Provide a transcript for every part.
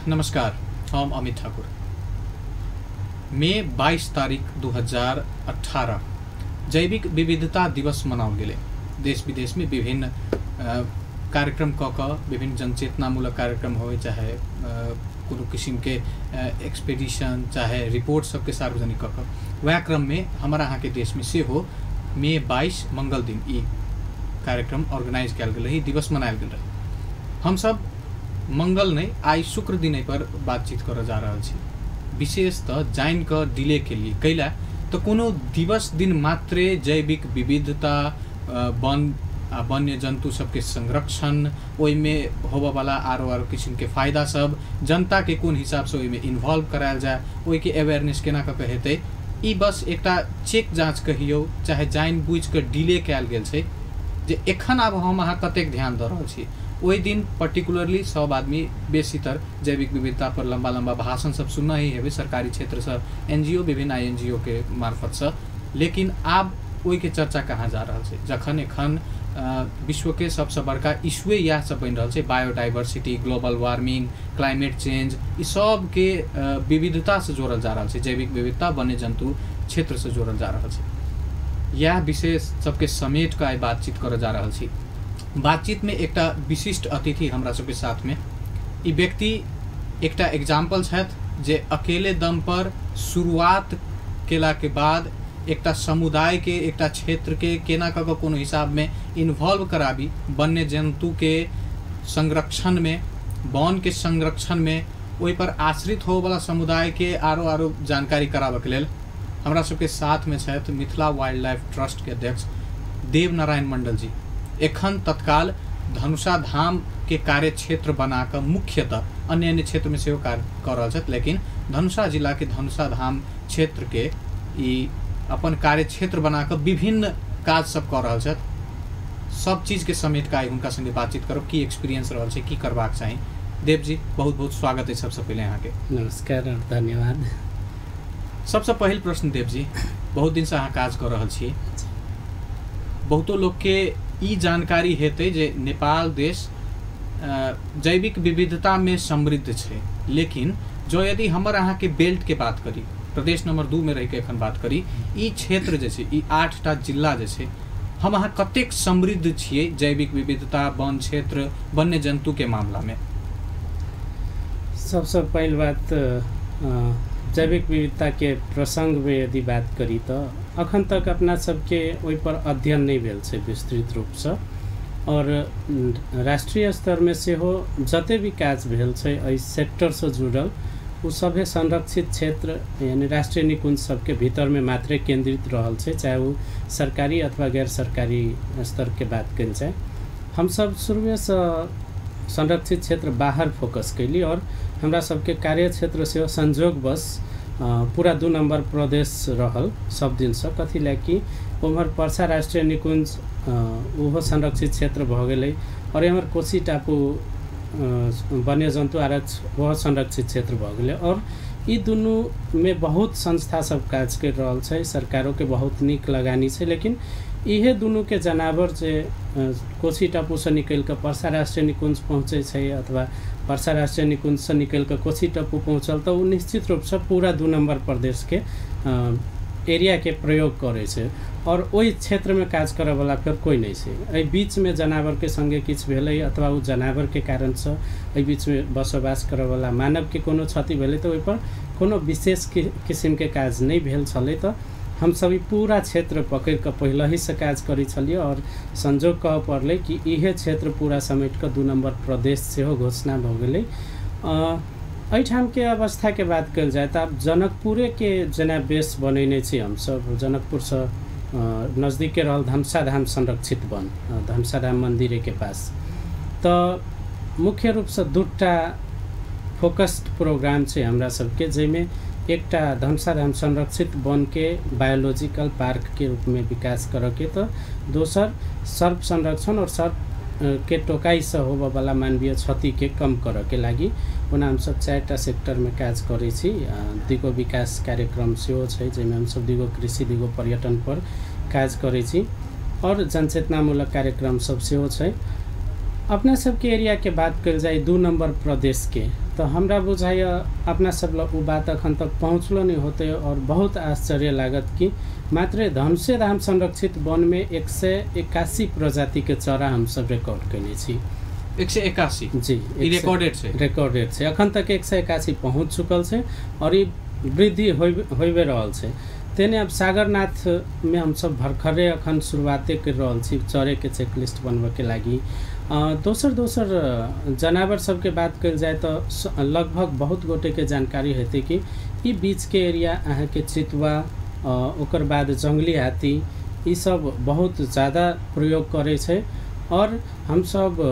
नमस्कार, हम अमित ठाकुर। मई 22 तारीख 2018 जैविक विविधता दिवस मनाओल गेलै। देश विदेश में विभिन्न कार्यक्रम कऽ कऽ विभिन्न जनचेतनामूलक कार्यक्रम होय, चाहे कोनो किसिमके एक्सपीडिशन चाहे रिपोर्ट सबके सार्वजनिक कऽ कऽ, वएह क्रममे हमर अहाँके देशमे सेहो मई 22 मंगल दिन ई कार्यक्रम ऑर्गेनाइज कयल गेल रही, दिवस मनायल गेल रही। हमसब मंगल नहीं आइ शुक्र दिन एहि पर बातचीत करऽ जा रहल छी। विशेषतः जानि कऽ डिले के लिए कैला तऽ कोनो दिवस दिन मात्रे जैविक विविधता वन आ वन्य जन्तु सबके संरक्षण, ओहिमे होबऽवला आरो आरो किसिमके फायदा सब जनताके कोन हिसाबसँ ओहिमे इन्वॉल्व करायल जाय, ओहिके अवेयरनेस केना कऽ के हेतै, ई बस एकटा चेक जाँच कहियौ चाहे जानि बुझि कऽ डिले कयल गेल छै जे एखन आब हम अहाँ कतेक ध्यान दऽ रहल छी। ओहि दिन पर्टिकुलरली सब आदमी बेसीतर जैविक विविधता पर लम्बा लम्बा भाषण सब सुनना ही हेबै सरकारी क्षेत्रसँ, एनजीओ विभिन्न आईएनजीओ के मार्फतसँ, लेकिन आब ओहिके चर्चा कहाँ जा रहल छै जखन एखन विश्वके सबसँ बड़का इशुए इएह सब बनि रहल छै। Biodiversity, global warming, climate change, ई सबके विविधतासँ जोड़ल जा रहल छै, जैविक विविधता वन्य जन्तु क्षेत्रसँ जोड़ल जा रहल छै। इएह विशेष सबके समेट कऽ आइ बातचीत करऽ जा रहल छी। बातचीत में एकटा विशिष्ट अतिथि हमरा सबके साथ में, ई व्यक्ति एकटा एग्जाम्पल छथि जे अकेले दम पर शुरुआत केला के बाद एकटा समुदाय के एकटा क्षेत्र के केना कऽ कऽ कोनो हिसाब में इन्वॉल्व कराबी, वन्य जन्तु के संरक्षण में, वन के संरक्षण में, ओहि पर आश्रित होवला समुदाय के आरो आरो जानकारी कराबऽ के लेल हमरा सबके साथ में छथि मिथिला वाइल्ड लाइफ ट्रस्ट के अध्यक्ष देव नारायण मंडल जी। एखन तत्काल धनुषा धाम के कार्य क्षेत्र बनाकऽ मुख्यतः अन्य अन्य क्षेत्र में सेहो कार्य कऽ रहल छथि, लेकिन धनुषा जिला के धनुषा धाम क्षेत्र के ई अपन कार्य क्षेत्र बनाकऽ विभिन्न काज सब कऽ रहल छथि। सब चीज के समेट कऽ आइ हुनका संगे बातचीत करब, की एक्सपीरियंस रहल छै, की करबाक चाही। देव जी, बहुत बहुत स्वागत है सबसे पहिले अहाँके। नमस्कार और धन्यवाद। सबसे पहिल प्रश्न देव जी, बहुत दिन से अहाँ काज कऽ रहल छी, बहुतो लोक के ई जानकारी हेतै जे नेपाल देश जैविक विविधता में समृद्ध छै, लेकिन जो यदि हमर अहाँके बेल्ट के बात करी, प्रदेश नंबर 2 में रहिके एखन बात करी, ई क्षेत्र जे छै, ई 8टा जिला जे छै, हम अहाँ कतेक समृद्ध छियै जैविक विविधता, वन क्षेत्र, वन्य जन्तु के मामला में? सबसे पहिल बात जैविक विविधता के प्रसंग में यदि बात करी तो अखन तक अपना सबके ओहि पर अध्ययन नहीं भेल छै विस्तृत रूपसँ, और राष्ट्रीय स्तरमे सेहो जते भी काज भेल छै एहि सेक्टरसँ जुड़ल ओ सभे संरक्षित क्षेत्र यानी राष्ट्रीय निकुञ्ज सबके भीतरमे मात्रै केन्द्रित रहल छै, चाहे वो सरकारी अथवा गैर सरकारी स्तरके बात कयल जाय। हमसब शुरुएसँ संरक्षित क्षेत्र बाहर फोकस कैली और हमरा सबके कार्य क्षेत्र सेहो संजोगवश पूरा 2 नंबर प्रदेश रहल सब दिनसँ। कथी लए कि उम्हर पर्सा राष्ट्रीय निकुञ्ज ओहो संरक्षित क्षेत्र भऽ गेलै और एम्हर कोशी टापू वन्य जन्तु आरक्ष ओहो संरक्षित क्षेत्र भऽ गेलै, और ई दुनूमे बहुत संस्था सब काज करि रहल छै, सरकारोके बहुत नीक लगानी छै, लेकिन इहे दुनूके जनावर जे कोशी टापूसँ निकलि कऽ पर्सा राष्ट्रीय निकुञ्ज पहुँचै छै अथवा पर्सा राष्ट्रीय निकुञ्जसँ निकलि कऽ कोशी टापू पहुँचल तऽ ओ निश्चित रूपसँ पूरा 2 नंबर प्रदेशके एरियाके प्रयोग करै छै और ओहि क्षेत्रमे काज करऽवला फेर कोइ नहि छै। एहि बीचमे जनावरके सङ्गे किछु भेलै अथवा ओ जनावरके कारणसँ एहि बीचमे बसोबास करऽवला मानवके कोनो क्षति भेलै तऽ ओहिपर कोनो विशेष किसिमके काज नहि भेल छलै। तऽ हमसब ई पूरा क्षेत्र पकड़ि कऽ पहिलहिसँ काज करै छलियै और संजोग कहऽ पड़लै कि इहे क्षेत्र पूरा समेट कऽ 2 नंबर प्रदेश सेहो घोषणा भऽ गेलै। एहिठामके अवस्थाके बात कयल जाय तऽ आब जनकपुरेके जेना बेस बनेने छी हमसब, जनकपुरसँ नजदीके रहल धनुषा धाम संरक्षित वन, धनुषा धाम मन्दिरेके पास, तऽ मुख्य रूपसँ 2टा फोकस्ड प्रोग्राम छै हमरा सबके, जाहिमे एकटा धनुषा धाम संरक्षित वन के बायोलॉजिकल पार्क के रूप में विकास करके, तो दोसर सर्प संरक्षण और सर्प के टोकाइसँ होबऽवला मानवीय क्षतिके कम करऽके लागि। ओना हमसब 4टा सेक्टरमे काज करै छी। दिगो विकास कार्यक्रम सेहो छै जाहिमे हमसब दिगो कृषि, दिगो पर्यटन पर काज करै छी और जनचेतनामूलक कार्यक्रम सब सेहो छै। अपना सबके एरिया के बात कयल जाय 2 नंबर प्रदेश के, तो हमरा बुझाइए अपना सब लग उ बात अखन तक पहुँचलो नहीं होते और बहुत आश्चर्य लागत कि मात्र धनुषे धाम संरक्षित वन में 181 प्रजाति के चरा हम सब रिकॉर्ड कयने छी। 181 जी, ई रिकॉर्डेड छै। रिकॉर्डेड छै। अखन तक 181 पहुँच चुकल छै और ई वृद्धि होइबे रहल छै। तेने अब सागरनाथ में हम सब भर्खरे अखन शुरुआते कर रहल छी चरे के चेकलिस्ट बनबे लागि। दोसर दोसर जनावर सबके बात कयल जाय तो लगभग बहुत गोटे के जानकारी हेतै कि ई बीच के एरिया अहाँके चितुआ, ओकर बाद जंगली हाथी ई सब बहुत ज़्यादा प्रयोग करै छै और हमसब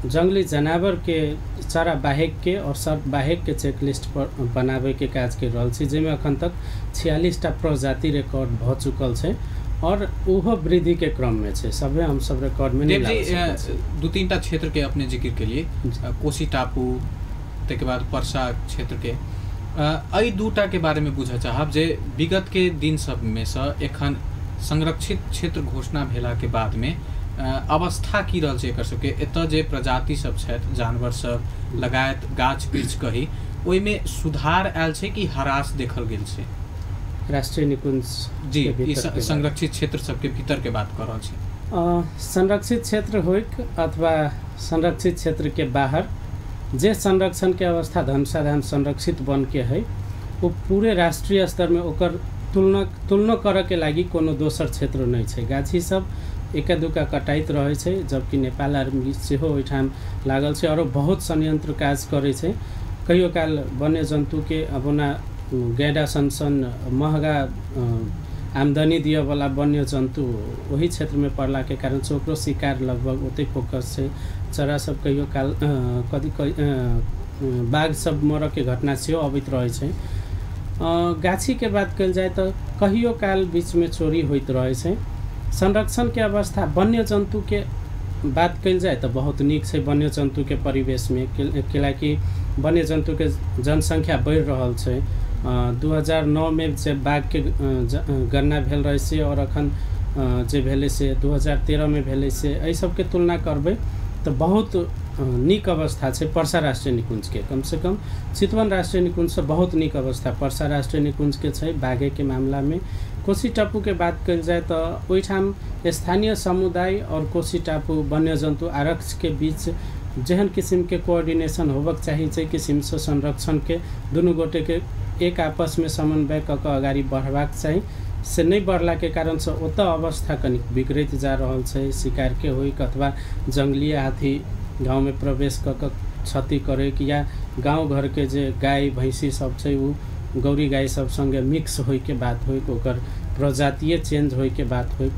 जंगली जनावर के चरा बाहेक के और सर्प बाहेक के चेकलिस्ट पर बनावे के काज कर रहल छी, जाहिमे अखन तक 46टा प्रजाति रिकॉर्ड भऽ चुकल छै और उहो वृद्धि के क्रम में छै। सभे हम सब रिकॉर्ड में नहीं देव लाबि जी, सकल छी। 2-3टा क्षेत्र के अपने जिक्र के लिए, कोसी टापू ताहिके बाद परसा क्षेत्र के, एहि दूटा के बारे में बुझऽ चाहब जे विगत के दिन सब में से एखन संरक्षित क्षेत्र घोषणा भेला के बाद में अवस्था की रहल छै एकर सबके। एतऽ जे प्रजाति सब छथि, जानवर सब लगायत गाछ वृक्ष कही, ओहिमे सुधार आयल छै कि ह्रास देखल गेल छै? राष्ट्रीय निकुंज जी, के ई भीतर के बात। संरक्षित क्षेत्र सबके भीतर के बात कर रहल छी। संरक्षित क्षेत्र होइक अथवा संरक्षित क्षेत्र के बाहर, जे संरक्षण के अवस्था धनुषाधाम संरक्षित वन के है वो पूरे राष्ट्रीय स्तर में ओकर तुलना करऽ के लागि कोनो दोसर क्षेत्र नहि छै। गाछी सब एका दुका कटाइत रहै छै, जबकि नेपाल आर्मी सेहो ओहिठाम लागल छै और बहुत संयंत्र काज करै छै। कहियो काल वन्य जन्तुके अब ओना गैंडा सन सन महगा आमदनी दिअवला वन्य जन्तु ओही क्षेत्रमे पड़लाके कारण से ओकरो शिकार लगभग ओतै फोकस छै। चरा सब कहियो काल कति बाघ सब मरऽके घटना सेहो अबैत रहै छै। गाछीके बात कयल जाय तऽ कहियो काल बीचमे चोरी होइत रहै छै। संरक्षणके अवस्था वन्य जन्तुके बात कयल जाय तऽ बहुत नीक छै वन्य जन्तुके परिवेशमे, कैलाकि वन्य जन्तुके जनसंख्या बढ़ि रहल छै। 2009 में जे बाघके गणना भेल रहै से और अखन जे भेलै से 2013 में भेलै से, एहि सबके तुलना करबै तऽ बहुत नीक अवस्था छै परसा राष्ट्रीय निकुञ्जके। कमसँ कम चितवन राष्ट्रीय निकुञ्जसँ बहुत नीक अवस्था परसा राष्ट्रीय निकुञ्जके छै बाघेके मामलामे। कोसी टापुके बात कयल जाय तऽ ओहिठाम स्थानीय समुदाय और कोसी टापू वन्यजन्तु आरक्षके बीच जेहन किसिमके कोऑर्डिनेशन होबक चाही, जाहि किसिमसँ संरक्षणके दुनू गोटेके एक आपसमे समन्वय कऽ कऽ अगाडि बढ़बाक चाही, से नहि बढ़लाके कारणसँ ओतऽ अवस्था कनिक बिगड़ैत जा रहल छै। शिकारके होइक अथवा जङ्गली हाथी गाउँमे प्रवेश कऽ कऽ क्षति करैक या गाउँ घरके जे गाय भैँसी सब छै उ गौरी गाय सब सँगे मिक्स होइके बात होइक, ओकर प्रजातिए चेंज होइके बात होइक,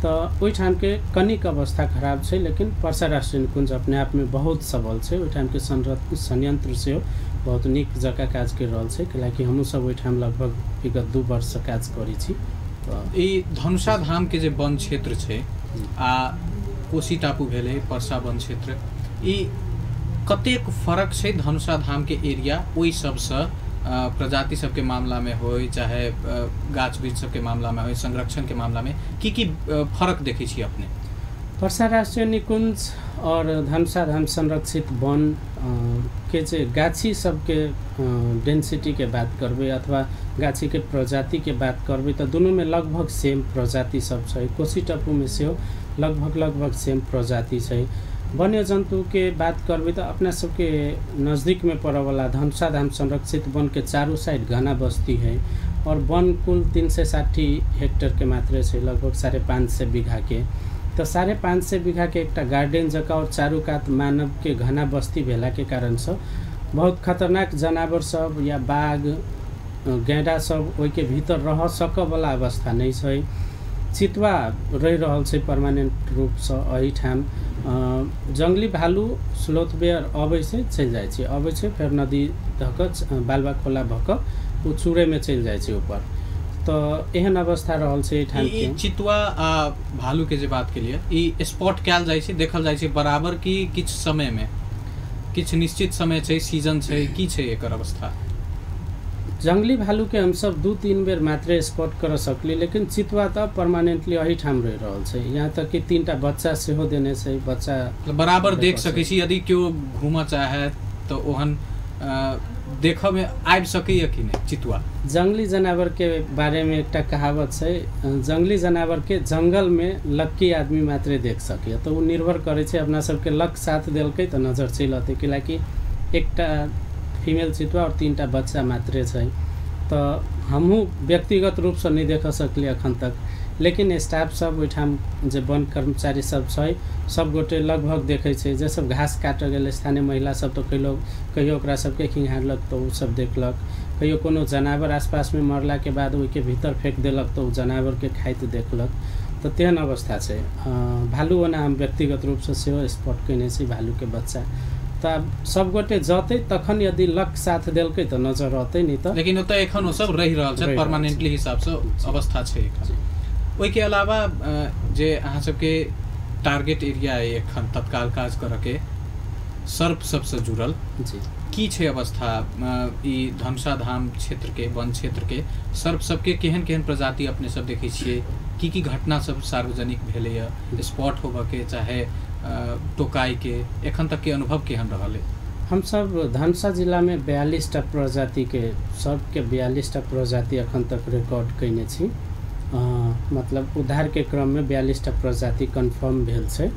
तऽ ओहिठामके कनिक अवस्था खराब छै। लेकिन परसा राष्ट्रीय निकुञ्ज अपने आपमे बहुत सबल छै। ओहिठामके संयंत्र सेहो बहुत नीक जकाँ काज करि रहल छै, कैलाकि हमहूँ सब ओहिठाम लगभग विगत 2 वर्षसँ काज करै छी। तऽ ई धनुषा धाम के जे वन क्षेत्र छै आ कोसी टापू भेलै परसा वन क्षेत्र, ई कतेक फरक छै धनुषा धाम के एरिया ओहि सबसँ प्रजाति सबके मामला में होय चाहे गाछ वृक्ष सबके मामला में होय, संरक्षण के मामला में की की फरक देखै छी अपने? परसा राष्ट्रीय निकुञ्ज और धनुषा धाम संरक्षित वन के जे गाछी सबके डेंसिटी के बात करबै अथवा गाछी के प्रजाति के बात करबै तऽ दुनूमे लगभग सेम प्रजाति सब छै। कोसी टापुमे सेहो लगभग लगभग सेम प्रजाति छै। वन्य जन्तुके बात करबै तऽ अपना सबके नजदीकमे पड़ऽवला धनुषा धाम संरक्षित वनके चारू साइड घना बस्ती है और वन कुल 360 हेक्टर के मात्रे छै, लगभग 550 बीघा के। तऽ 550 बीघा के एकटा गार्डन जकाँ और चारू कात मानव के घना बस्ती भेलाके कारणसँ बहुत खतरनाक जनावर सब या बाघ गैंडा सब ओहिके भीतर रह सकऽवला अवस्था नहि छै। चितुआ रहि रहल छै परमानेंट रूपसँ एहिठाम। जङ्गली भालू स्लोथ बेयर अबै छै चलि जाइ छै, अबै छै फेर नदी धऽ कऽ बालबा खोला भऽ कऽ ओ चूड़ेमे चलि जाइ छै ऊपर। तऽ एहन अवस्था रहल छै एहिठाम। ई चितुआ आ भालू के जे बात के लिए ई स्पॉट कयल जाइ छै, देखल जाइ छै बराबर कि किछु समय में, किछु निश्चित समय छै, सीजन छै, की छै एकर अवस्था? जंगली भालूके हमसब 2-3 बेर मात्रे स्पॉट कर सकली, लेकिन चितुआ तऽ परमानेंटली एहिठाम रहि रहल छै। यहाँ तक कि 3टा बच्चा सेहो देने छै। बच्चा बराबर देख सकै छी, यदि केओ घूमऽ चाहे तऽ ओहन देखऽ मे आबि सकैया कि नहि चितुआ? जंगली जानवर के बारे में एकटा कहावत छै, जंगली जानवर के जंगल में लक्की आदमी मात्रे देख सकैया। तऽ ओ निर्भर करै छै अपना सबके लक साथ देलकै तऽ नजर चलि अतै, कैलाकि एकटा फीमेल चितुआ और 3टा बच्चा मात्रे छै। तऽ हमहूँ व्यक्तिगत रूपसँ नहि देख सकली अखन तक, लेकिन स्टाफ सब ओहिठाम जे वन कर्मचारी सब छै सब गोटे लगभग देखै छै। जे सब घास काटऽ गेल स्थानीय महिला सब तऽ कहियो ओकरा सबके खिंघारलक तऽ ओ सब देखलक, कहियो कोनो जानवर आसपासमे मरलाके बाद ओहिके भीतर फेंक देलक तऽ ओ जानवरके खाइत देखलक। तऽ तेहन अवस्था छै। भालू ओना हम व्यक्तिगत रूपसँ सेहो स्पॉट कयने छी भालूके बच्चा। तऽ सब गोटे जतै तखन यदि लक साथ देलकै तऽ नजर अतै, नहि तऽ लेकिन ओतऽ एखन ओ सब रहि रहल छै परमानेंटली हिसाबसँ अवस्था छै एखन। ओहिके अलावा जे अहाँ सबके टारगेट एरिया अइ एखन तत्काल काज करऽके सर्प सबसँ जुड़ल जी की छै अवस्था? ई धनुषा धाम क्षेत्रके वन क्षेत्रके सर्प सबके केहन केहन प्रजाति अपने सब देखै छियै? की की घटना सब सार्वजनिक भेलैया स्पॉट होबऽके चाहे टोकाइके, एखन तक के अनुभव केहन रहल है? हमसब धनुषा जिलामे 42टा प्रजातिके सर्पके 42टा प्रजाति एखन तक रिकॉर्ड कयने छी। मतलब उद्धारके क्रममे 42टा प्रजाति कन्फर्म भेल छै,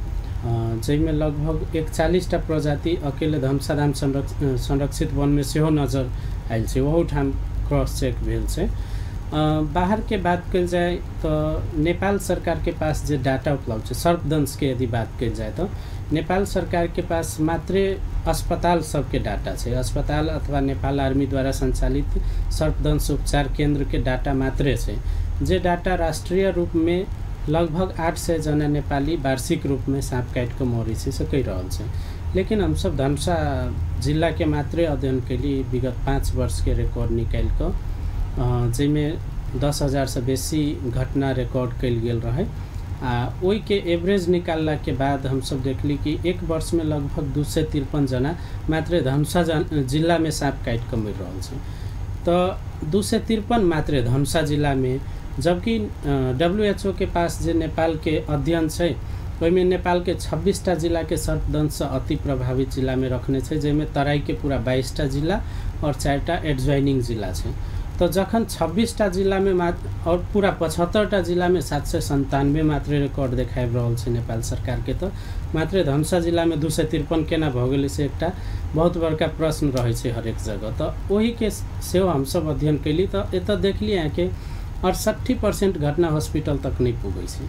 जाहिमे लगभग 41टा प्रजाति अकेले धनुषा धाम संरक्षित वनमे सेहो नजर आयल छै, ओहूठाम क्रॉस चेक भेल छै। बाहरके बात कयल जाय तऽ नेपाल सरकारके पास जे डाटा उपलब्ध छै सर्पदंशके यदि बात कयल जाय तऽ नेपाल सरकारके पास मात्रे अस्पताल सबके डाटा छै। अस्पताल अथवा नेपाल आर्मी द्वारा सञ्चालित सर्पदंश उपचार केन्द्रके डाटा मात्रे छै, जे डाटा राष्ट्रीय रूपमे लगभग 800 जना नेपाली वार्षिक रूपमे साँप काटि कऽ मरै छै से कहि रहल छै। लेकिन हमसब धनुषा जिलाके मात्रे अध्ययन कयली विगत 5 वर्षके रिकॉर्ड निकालि कऽ, जाहिमे 10,000सँ बेसी घटना रिकॉर्ड कयल गेल रहै। आ ओहिके एवरेज निकाललाके बाद हमसब देखली कि एक वर्षमे लगभग 253 जना मात्रे धनुषा जिलामे साँप काटि कऽ मरि रहल छै। तऽ 253 मात्रे धनुषा जिलामे, जबकि WHO के पास जे नेपालके अध्ययन छै ओहिमे नेपालके 26टा जिलाके सर्पदंशसँ अति प्रभावित जिलामे रखने छै, जाहिमे तराईके पूरा 22टा जिला और 4टा एडजॉइनिंग जिला छै। तऽ जखन 26टा जिलामे और पूरा 75टा जिलामे 797 मात्रे रिकॉर्ड देखाबि रहल छै नेपाल सरकारके, तऽ मात्रे धनुषा जिलामे 253 केना भऽ गेलै से एकटा बहुत बड़का प्रश्न रहै छै हरेक जगह। तऽ ओहिके सेहो हमसब अध्ययन कयली तऽ एतऽ देखली अहाँके 68% घटना हॉस्पिटल तक नहि पुगै छै।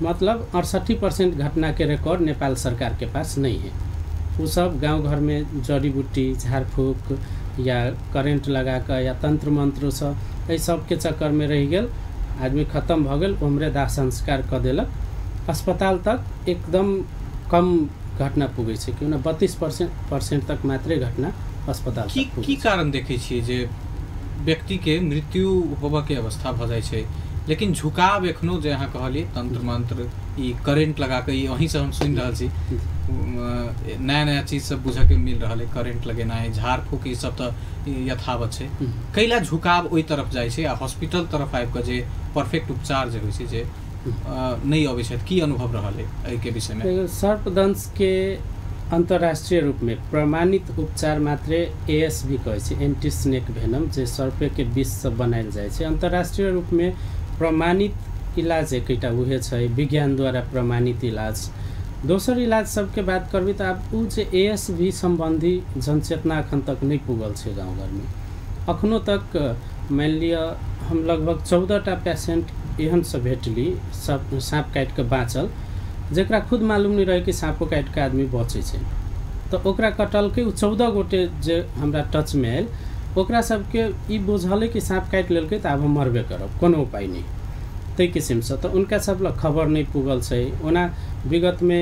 मतलब 68% घटनाके रिकॉर्ड नेपाल सरकारके पास नहि है। ओ सब गाँव घरमे जड़ी बूटी झाड़फूक या करेंट लगा कऽ या तंत्र मंत्रसँ एहि सबके चक्करमे रहि गेल, आदमी खत्म भऽ गेल, उम्रे दाह संस्कार कऽ देलक। अस्पताल तक एकदम कम घटना पुगै छै, क्यों ना 32% तक मात्रे घटना अस्पताल तक। की कारण देखै छियै जे व्यक्तिके मृत्यु होबऽके अवस्था भऽ जाइ छै, लेकिन झुकाव एखनो जे अहाँ कहलियै तंत्र मंत्र ई करेंट लगा कऽ, ई अहीँसँ हम सुनि रहल छी, नया नया चीज सब बुझऽके मिल रहल है, करेंट लगेनाइ झाड़ फूक ई सब तऽ यथावत छै, कैला झुकाव ओहि तरफ जाइ छै आ हॉस्पिटल तरफ आबि कऽ जे परफेक्ट उपचार जे होइ छै जे नहि अबै छै? की अनुभव रहल है एहिके विषयमे? सर्पदंशके अन्तर्राष्ट्रीय रूपमे प्रमाणित उपचार मात्रे एएसबी कहै छै, एंटी स्नेक भेनम, जे सर्पेके विषसँ बनायल जाइ छै। अन्तर्राष्ट्रीय रूपमे प्रमाणित इलाज एकटा उहे छै, विज्ञानद्वारा प्रमाणित इलाज। दोसर इलाज सबके बात करबी तऽ आब ओ जे एएसबी सम्बन्धी जनचेतना अखन तक नहि पुगल छै गाँव घरमे। अखनो तक मानि लिअ हम लगभग 14टा पेशेंट एहनसँ भेटली सब साँप काटि कऽ बाँचल, जकरा खुद मालूम नहि रहै कि साँपो काटि कऽ आदमी बचै छै, तऽ ओकरा कटलकै। ओ 14 गोटे जे हमरा टचमे आयल ओकरा सबके ई बुझलै कि साँप काटि लेलकै तऽ आब हम मरबे करब, कोनो उपाय नहि, ताहि किसिमसँ। तऽ हुनका सब लग खबर नहि पुगल छै। ओना विगतमे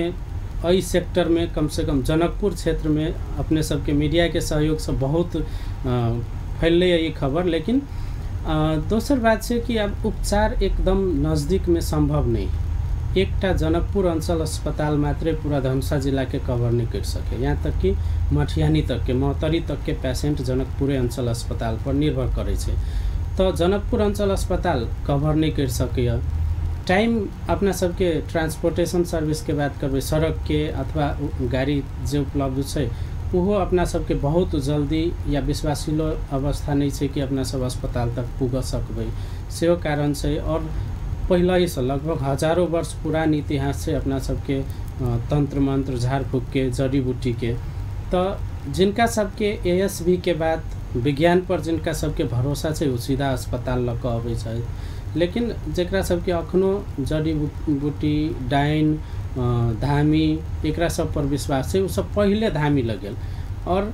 एहि सेक्टरमे कमसँ कम जनकपुर क्षेत्रमे अपने सबके मीडियाके सहयोगसँ बहुत फैललै ई खबर। लेकिन दोसर बात छै कि आब उपचार एकदम नजदीकमे सम्भव नहि, एकटा जनकपुर अंचल अस्पताल मात्रै पूरा धनुषा जिलाके कवर नहि करि सके। यहाँ तक कि मठियानी तकके, महोत्तरी तकके पेशेंट जनकपुरे अंचल अस्पताल पर निर्भर करै छै। तऽ जनकपुर अंचल अस्पताल कवर नहि करि सकैए। टाइम अपना सबके ट्रांसपोर्टेशन सर्विसके बात करबै, सड़कके अथवा गाड़ी जे उपलब्ध छै ओहो अपना सबके बहुत जल्दी या विश्वासिलो अवस्था नहि छै कि अपना सब अस्पताल तक पुग सकबै, सेहो कारण छै। और पहिलहिसँ लगभग हजारों वर्ष पुरान इतिहास छै अपना सबके तंत्र मंत्र झाड़ फूकके, जड़ी बूटीके। तऽ जिनका सबके ASV के बात, विज्ञान पर जिनका सबके भरोसा छै ओ सीधा अस्पताल लऽ कऽ अबै छै। लेकिन जकरा सबके अखनो जड़ी बूटी, डाइन, धामी एकरा सब पर विश्वास छै ओ सब पहिले धामी लग गेल। और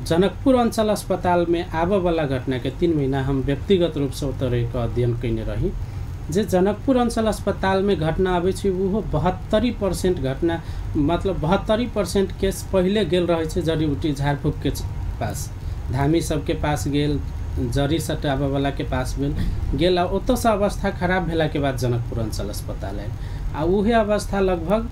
जनकपुर अंचल अस्पतालमे आबऽवला घटनाके 3 महीना हम व्यक्तिगत रूपसँ ओतऽ रहि कऽ अध्ययन कयने रही। जे जनकपुर अंचल अस्पतालमे घटना अबै छै ओहो 72% घटना, मतलब 72% केस पहिले गेल रहै छै जड़ी बूटी झाड़ फूकके पास, धामी सबके पास गेल, जड़ी सटाबऽवलाके पास गेल आ ओतऽसँ अवस्था खराब भेलाके बाद जनकपुर अंचल अस्पताल आयल। आ उहे अवस्था लगभग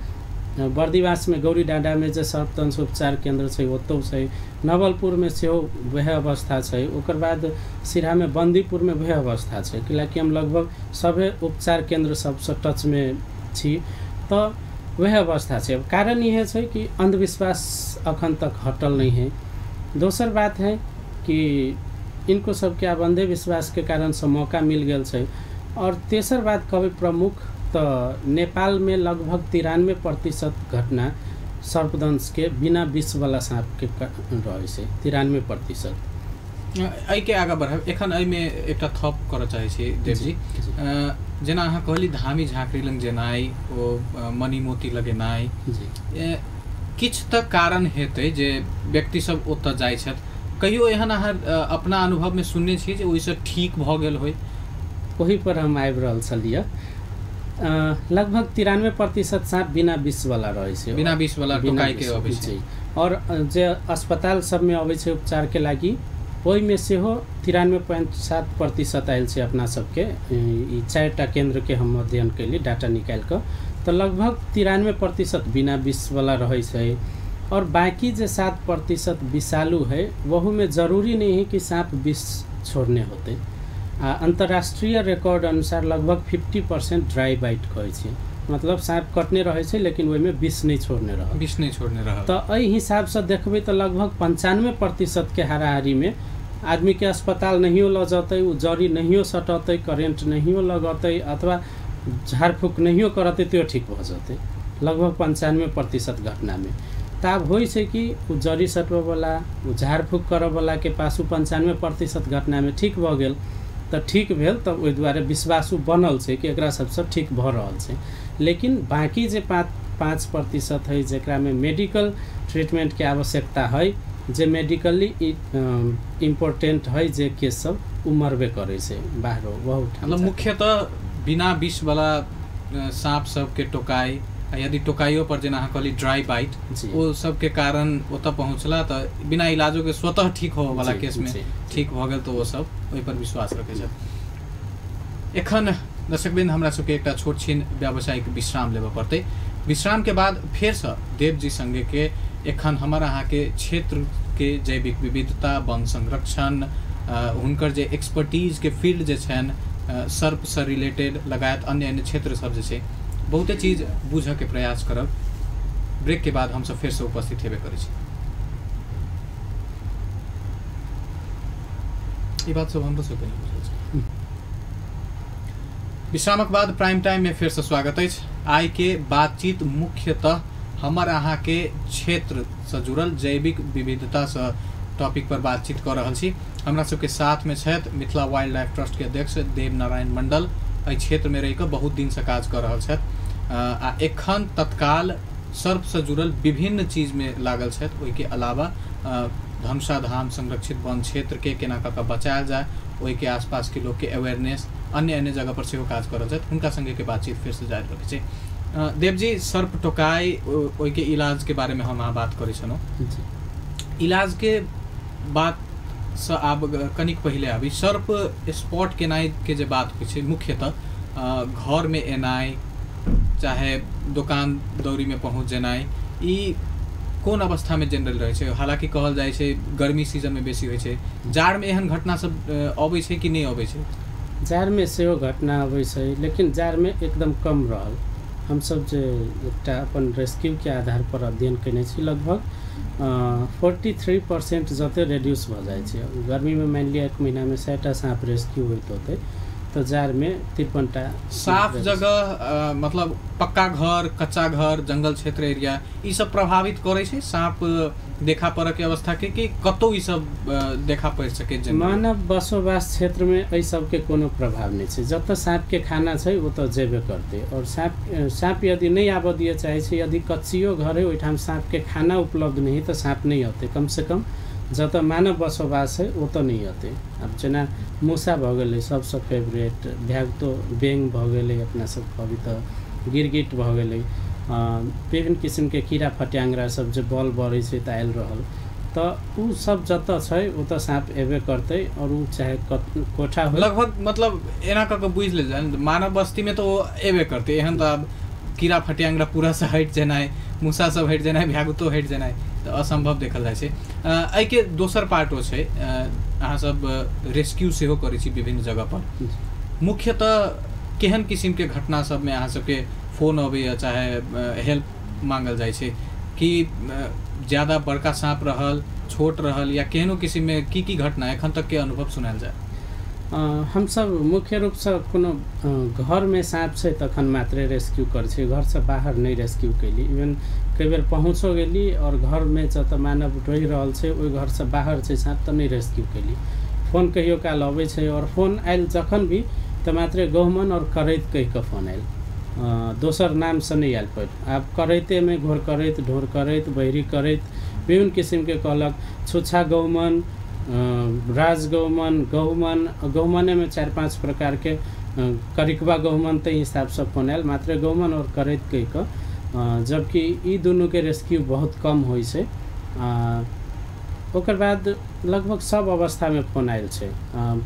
बर्दिवासमे गौरी डाँडामे जे सर्पदंश उपचार केन्द्र छै ओतौ छै, नवलपुरमे सेहो वएह अवस्था छै, ओकर बाद सिरहामे बन्दीपुरमे वएह अवस्था छै। कियाकि हम लगभग सभे उपचार केन्द्र सबसँ टचमे छी तऽ वएह अवस्था छै। कारण इहे छै कि अंधविश्वास अखन तक हटल नहीं है। दोसर बात है कि इनको सबके आब अंधविश्वासके कारणसँ मौका मिल गेल छै। और तेसर बात कहबै प्रमुख तऽ नेपालमे लगभग 93% घटना सर्पदंशके बिना विषवला साँपके रहै छै, 93%। एहिके आगाँ बढ़ब, एखन एहिमे एकटा थप करऽ चाहै छी देवजी। जेना अहाँ कहली धामी झाँकरी लग जेनाइ, ओ मणि मोती लगेनाइ, किछु तऽ कारण हेतै जे व्यक्ति सब ओतऽ जाइ छथि। कहियो एहन अहाँ अपना अनुभवमे सुनने छी जे ओहिसँ ठीक भऽ गेल होइ? ओही पर हम आबि रहल छलियै। लगभग 93% साँप बिना विषवला रहै छै, बिना विषवला टोकाइके अबै छै। और जे अस्पताल सबमे अबै छै उपचारके लागि ओहिमे सेहो 93.7% आयल छै अपना सबके। ई 4टा केन्द्रके हम अध्ययन कयली डाटा निकालि कऽ, तऽ लगभग 93% बिना विषवला रहै छै। और बाकी जे 7% विषालु है वहूमे जरूरी नहीं है कि साँप विष छोड़ने होते। आ अंतर्राष्ट्रीय रिकॉर्ड अनुसार लगभग 50% ड्राई बाइट कहै छै, मतलब साँप कटने रहै छै लेकिन ओहिमे विष नहि छोड़ने रहल, विष नहि छोड़ने रहल। तऽ एहि हिसाबसँ देखबै तऽ लगभग 95% के हाराहारीमे आदमीके अस्पताल नहियो लऽ जेतै, ओ जड़ी नहियो सटतै, करेंट नहियो लगतै अथवा झाड़फूक नहियो करतै त्यो ठीक भऽ जेतै, लगभग 95% घटनामे। तऽ आब होइ छै कि ओ जड़ी सटबऽवला, ओ झाड़फूक करऽवलाके पास ओ 95% घटनामे ठीक भऽ गेल तऽ ठीक भेल, तब ओहि दुआरे विश्वासो बनल छै कि एकरा सबसँ ठीक भऽ रहल छै। लेकिन बाकी जे 5% है जकरामे मेडिकल ट्रीटमेंटके आवश्यकता है, जे मेडिकली इम्पोर्टेंट है जे केस सब, ओ मरबे करै छै बाहरो बहुत। मतलब मुख्यतः बिना विषवला साँप सबके टोकाइ, यदि टोकाइयो पर जेना अहाँ कहली ड्राई बाइट, ओ सबके कारण ओतऽ पहुँचला तऽ बिना इलाजोके स्वतः ठीक होबऽवला केसमे ठीक भऽ गेल तऽ ओ सब ओहि पर विश्वास रखै छथि। एखन दर्शकवृन्द हमरा सबके एकटा छोट छिन व्यावसायिक विश्राम लेबऽ पड़तै। विश्रामके बाद फेरसँ देवजी सङ्गे के एखन हमर अहाँके क्षेत्रके जैविक विविधता, वन संरक्षण, हुनकर जे एक्सपर्टीजके फील्ड जे छनि सर्पसँ रिलेटेड लगायत अन्य अन्य क्षेत्र सब जे छै बहुते चीज बुझऽके प्रयास करब। ब्रेक के बाद हमसब फेरसँ उपस्थित हेबे करै छी। ई बात सब हमरो सबके नहि बुझल छै। विश्रामक बाद प्राइम टाइम में फेरसँ स्वागत अछि। आइ के बातचीत मुख्यतः हमर अहाँके क्षेत्रसँ जुड़ल जैविक विविधतासँ टॉपिक पर बातचीत कऽ रहल छी। हमरा सबके साथमे छथि मिथिला वाइल्ड लाइफ ट्रस्ट के अध्यक्ष देव नारायण मंडल। एहि क्षेत्रमे रहि कऽ बहुत दिनसँ काज कऽ रहल छथि आ एखन तत्काल सर्पसँ जुड़ल विभिन्न चीजमे लागल छथि। ओहिके अलावा धनुषा धाम संरक्षित वन क्षेत्रके केना कऽ कऽ बचायल जाय, ओहिके आसपासके लोकके अवेयरनेस, अन्य अन्य जगह पर सेहो काज कऽ रहल छथि। हुनका सङ्गेके बातचीत फेरसँ जारी रखै छी। देवजी, सर्प टोकाइ ओहिके इलाजके बारेमे हम अहाँ बात करै छलहुँ। इलाजके बातसँ आब कनिक पहिले आबी। सर्प स्पॉट केनाइके जे बात होइ छै, मुख्यतः घरमे एनाइ, चाहे दोकान दौरीमे पहुँच जेनाइ, ई कोन अवस्थामे जनरल रहै छै? हालाँकि कहल जाइ छै गर्मी सीजनमे बेसी होइ छै, जाड़मे एहन घटना सब अबै छै कि नहि अबै छै? जाड़मे सेहो घटना अबै छै, लेकिन जाड़मे एकदम कम रहल। हमसब जे एकटा अपन रेस्क्यूके आधार पर अध्ययन कयने छी, लगभग 43% जते रेड्यूस भऽ जाइ छै। गर्मीमे मानि लिअ एक महीनामे 100टा साँप रेस्क्यू होइत होतै तऽ जाड़मे 53टा। साफ जगह मतलब पक्का घर, कच्चा घर, जंगल क्षेत्र एरिया, ई सब प्रभावित करै छै साँप देखा पड़ऽ के अवस्था के, कि कतौ ई सब देखा पड़ि सकै? मानव बसोबास क्षेत्रमे एहि सबके कोनो प्रभाव नहि छै। जतऽ साँपके खाना छै ओतऽ जेबे करतै। आओर साँप यदि नहि आबऽ दिअ चाहै छै, यदि कच्चियो घर है ओहिठाम साँपके खाना उपलब्ध नहि है तऽ साँप नहि अतै। कमसँ कम जतऽ मानव बसोबास है ओतऽ नहि अतै। आब जेना मूसा भऽ गेलै सबसँ फेवरेट, भ्यागुतो बेङ भऽ गेलै, अपना सब कहबी तऽ गिरगिट भऽ गेलै, विभिन्न किसिमके कीड़ा फट्याङ्ग्रा सब जे बल बढै छै तऽ आयल रहल, तऽ उ सब जतऽ छै ओतऽ साँप एबे करतै। आओर उ चाहे कोठा हो, लगभग मतलब एना कऽ के बुझि लेल जाय, मानव बस्तीमे तऽ ओ एबे करतै। एहन तऽ आब कीड़ा फट्याङ्ग्रा पूरा से हटि जेनाइ, मूसा सब हटि जेनाइ, भ्यागुतो हटि जेनाइ तऽ असम्भव देखल जाइ छै। एहिके दोसर पार्टो छै, अहाँ सब रेस्क्यू सेहो करै छी विभिन्न जगह पर। मुख्यतः केहन किसिमके घटना सबमे अहाँ सबके फोन अबैया चाहे हेल्प मांगल जाइ छै? कि ज्यादा बड़का साँप रहल, छोट रहल, या केहनो किसिममे की की घटना एखन तकके अनुभव सुनायल जाय? हमसब मुख्य रूपसँ कोनो घरमे साँप छै तखन मात्रे रेस्क्यू करै छी, घरसँ बाहर नहि रेस्क्यू कयली। इवन कई बेर पहुँचो गेली आओर घरमे जतऽ मानव रहि रहल छै ओहि घरसँ बाहर छै साँप तऽ नहि रेस्क्यू कयली। फोन कहियो काल अबै छै, आओर फोन आयल जखन भी तऽ मात्रे गहुमन आओर करैत कहि कऽ फोन आयल, दोसर नामसँ नहि आयल। पर आब करैतेमे घोर करैत, ढोर करैत, बहरी करैत, विभिन्न किसिमके कहलक, छुच्छा गहुमन, राज गहुमन, गहुमन, गहुमनेमे 4-5 प्रकारके, करिकबा गहुमन, ताहि हिसाबसँ फोन आयल मात्र गहुमन आओर करैत कहि कऽ। जबकि ई दुनूके रेस्क्यू बहुत कम होइ छै। ओकर बाद लगभग सब अवस्थामे फोन आयल छै।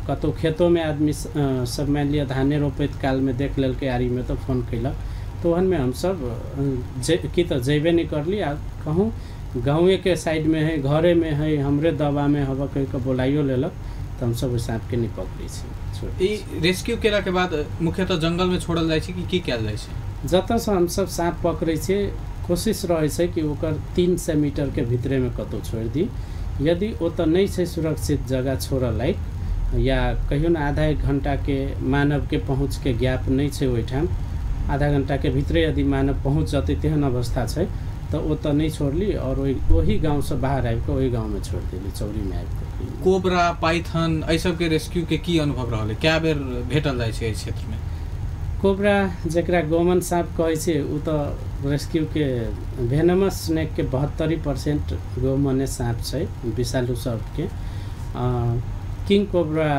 कतहु खेतोमे आदमी सब मानि लिअ धाने रोपैत कालमे देख लेलकै आड़ीमे तऽ फोन कयलक, तऽ ओहनमे हमसब कि तऽ जेबे नहि करली, आ कहूँ गाँवेके साइडमे है, घरेमे है, हमरे दबामे हवा कहि कऽ बोलाइयो लेलक तऽ हमसब ओहि साँपके नहि पकड़ै छी। ई रेस्क्यू केलाके बाद मुख्यतः जंगलमे छोड़ल जाइ छै कि की कयल जाइ छै? जतऽसँ हमसब साँप पकड़ै छियै कोशिश रहै छै कि ओकर 300 मीटरके भितरेमे कतहु छोड़ि दी। यदि ओतऽ नहि छै सुरक्षित जगह छोड़ऽ लायक, या कहियो ने आधा एक घण्टाके मानवके पहुँचके गैप नहि छै ओहिठाम, आधा घण्टाके भितरे यदि मानव पहुँच जेतै तेहन अवस्था छै तऽ ओतऽ नहि छोड़ली, आओर ओहि गाँवसँ बाहर आबि कऽ ओहि गाँवमे छोड़ि देली, चौरीमे आबि कऽ। कोबरा, पाइथन, एहि सबके रेस्क्यूके की अनुभव रहलै? कए बेर भेटल जाइ छै एहि क्षेत्रमे? कोबरा जकरा गोमन साँप कहै छै ओ तऽ रेस्क्यूके भेनमस स्नेकके 72% गोमने साँप छै, विषालु सर्पके। किंग कोबरा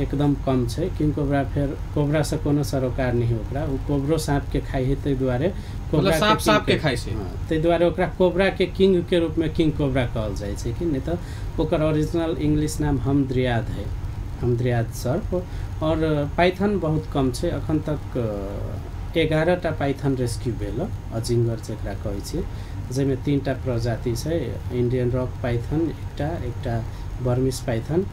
एकदम कम छै। किंग कोबरा फेर कोबरासँ कोनो सरोकार नहि ओकरा, ओ कोबरो साँपके खाइ है, ताहि दुआरे कोबरा साँप के खाइ छै, ताहि दुआरे ओकरा कोबराके किंगके रूपमे किंग कोबरा कहल जाइ छै। कि नहि तऽ ओकर ओरिजिनल इंग्लिश नाम हमद्रियाद है, हमद्रियाद सर्प। और पाइथन बहुत कम छै, अखन तक 11टा पाइथन रेस्क्यू भेल, अजिङ्गर जकरा कहै छियै, जाहिमे 3टा प्रजाति छै, इन्डियन रॉक पाइथन एकटा बर्मिस पाइथन,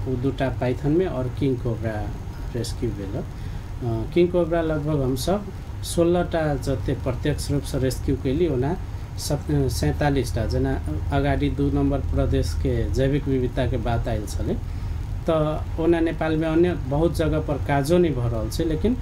ओ 2टा पाइथनमे और किंग कोबरा रेस्क्यू भेल। किंग कोबरा लगभग हमसब 16टा जते प्रत्यक्ष रूपसँ रेस्क्यू कयली, ओना 47टा। जेना अगाडि 2 नम्बर प्रदेशके जैविक विविधताके बात आयल छलै तऽ ओना नेपालमे अन्य बहुत जगह पर काजो नहि भऽ रहल छै, लेकिन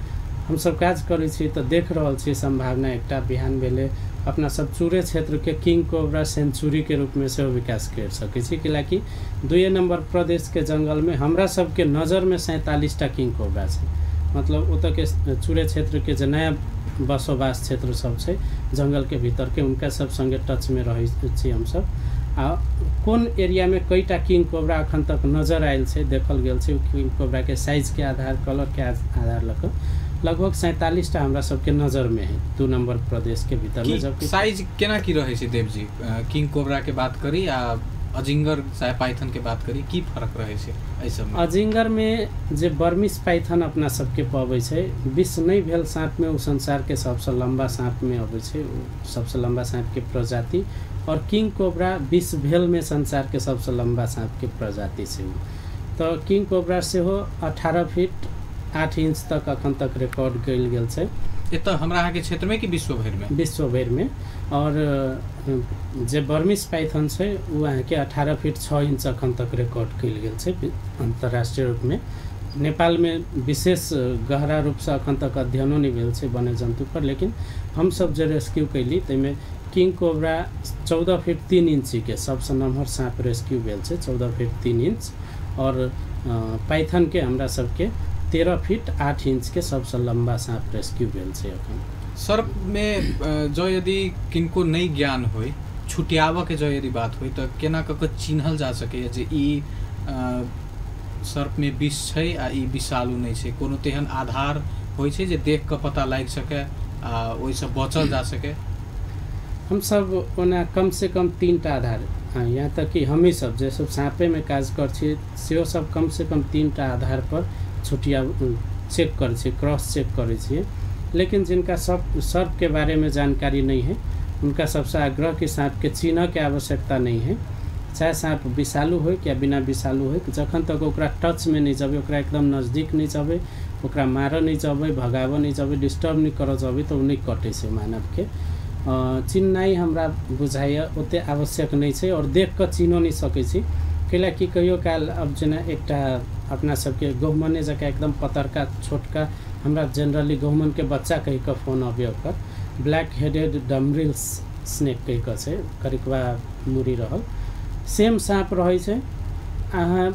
हमसब काज करै छी तऽ देख रहल छी सम्भावना एकटा बिहान भेलै अपना सब चूरे क्षेत्रके किंग कोबरा सेंचुरीके रूपमे सेहो विकास करि सकै छी। कैलाकि 2 नम्बर प्रदेशके जङ्गलमे हमरा सबके नजरमे 47टा किंग कोबरा छै, मतलब ओतऽके चूरे क्षेत्रके जे नयाँ बसोबास क्षेत्र सब छै जङ्गलके भीतरके, हुनका सब सङ्गे टचमे रहै छी हमसब। आ कोन एरियामे कईटा किंग कोबरा अखन तक नजर आयल छै, देखल गेल छै, किंग कोबराके साइजके आधार, कलरके आधार लऽ कऽ लगभग 47टा हमरा सबके नजरमे है 2 नम्बर प्रदेशके भीतरमे। जबकि साइज केना की रहै छै देवजी, किंग कोबराके बात करी आ अजिंगर चाहे पाइथन के बात करी, की फरक रहै छै एहि सबमे? अजिंगरमे जे बर्मिस पाइथन अपना सबके पबै छै, विष नहि भेल साँपमे ओ संसारके सबसँ लम्बा साँपमे अबै छै, ओ सबसँ लम्बा साँपके प्रजाति। और किंग कोबरा विष भेलमे संसारके सबसँ लम्बा साँपके प्रजाति छै ओ। तऽ किंग कोबरा सेहो 18 फीट 8 इंच तक अखन तक रिकॉर्ड कयल गेल छै। एतऽ हमरा अहाँके क्षेत्रमे कि विश्व भरिमे? विश्व भरिमे। और जे बर्मिस पाइथन छै ओ अहाँके 18 फीट 6 इंच अखन तक रिकॉर्ड कयल गेल छै अन्तर्राष्ट्रीय रूपमे। नेपालमे विशेष गहरा रूपसँ अखन तक अध्ययनो नहि भेल छै वन्य जन्तु पर, लेकिन हमसब जे रेस्क्यू कैली ताहिमे किंग कोबरा 14 फीट 3 इंचके सबसँ नमहर साँप रेस्क्यू भेल छै, 14 फीट 3 इंच। और पाइथनके हमरा सबके 13 फीट 8 इंचके सबसँ लम्बा साँप रेस्क्यू भेल छै अखन। सर्पमे जँ यदि किनको नहि ज्ञान होइ, छुटियाबऽके जँ यदि बात होइ, तऽ केना कऽ कऽ चिन्हल जा सकैए जे ई सर्पमे विष छै आ ई विषालु नहि छै? कोनो तेहन आधार होइ छै जे देख कऽ पता लागि सकै आ ओहिसँ बचल जा सकै? हमसब ओना कमसँ कम 3 टा आधार, यहाँ तक कि हमही सब जे सब साँपेमे काज करै छी सेहो सब कमसँ कम 3 टा आधार पर छुटिया चेक करै छियै, क्रॉस चेक करै छियै। लेकिन जिनका सब सर्पके बारेमे जानकारी नहीं है उनका सबसे आग्रह कि साँपके चिन्हऽके आवश्यकता नहीं है, चाहे साँप विषालु हो या बिना विषालु हो, जखन तक ओकरा टचमे नहीं जबै, ओकरा एकदम नजदीक नहीं जबै, ओकरा मारऽ नहीं जबै, भगाबऽ नहीं जबै, डिस्टर्ब नहीं करऽ जबै, तऽ ओ नहि कटै छै मानवके। चिन्हनाइ हमरा बुझाइए ओते आवश्यक नहि छै और देख कऽ चिन्हो नहि सकै छी, कैला कि कहियो काल अब जेना एकटा अपना सबके गहुमने जकाँ एकदम पतरका छोटका, हमरा जनरली गहुमनके बच्चा कहि कऽ फोन अबै, ओकर ब्लैक हेडेड डमरिल स्नेक कहि कऽ छै, करिकवा मुरी रहल सेम साँप रहै छै। अहाँ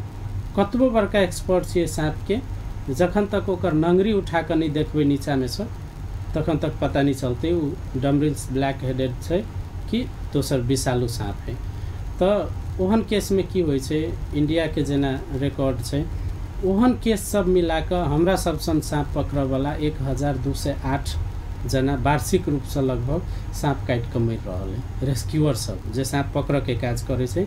कतबो बड़का एक्सपर्ट छियै साँपके, जखन तक ओकर नंगरी उठा कऽ नहि देखबै नीचाँमे सँ तखन तक पता नहीं चलतै ओ डमरिल्स ब्लैक हेडेड छै कि दोसर विषालु साँप है। तऽ ओहन केसमे की होइ छै, इंडियाके जेना रिकॉर्ड छै ओहन केस सब मिला कऽ हमरा सब सन साँप पकड़ऽवला 1208 जना वार्षिक रूपसँ लगभग साँप काटि कऽ मरि रहल है। रेस्क्यूअर सब जे साँप पकड़ऽके काज करै छै,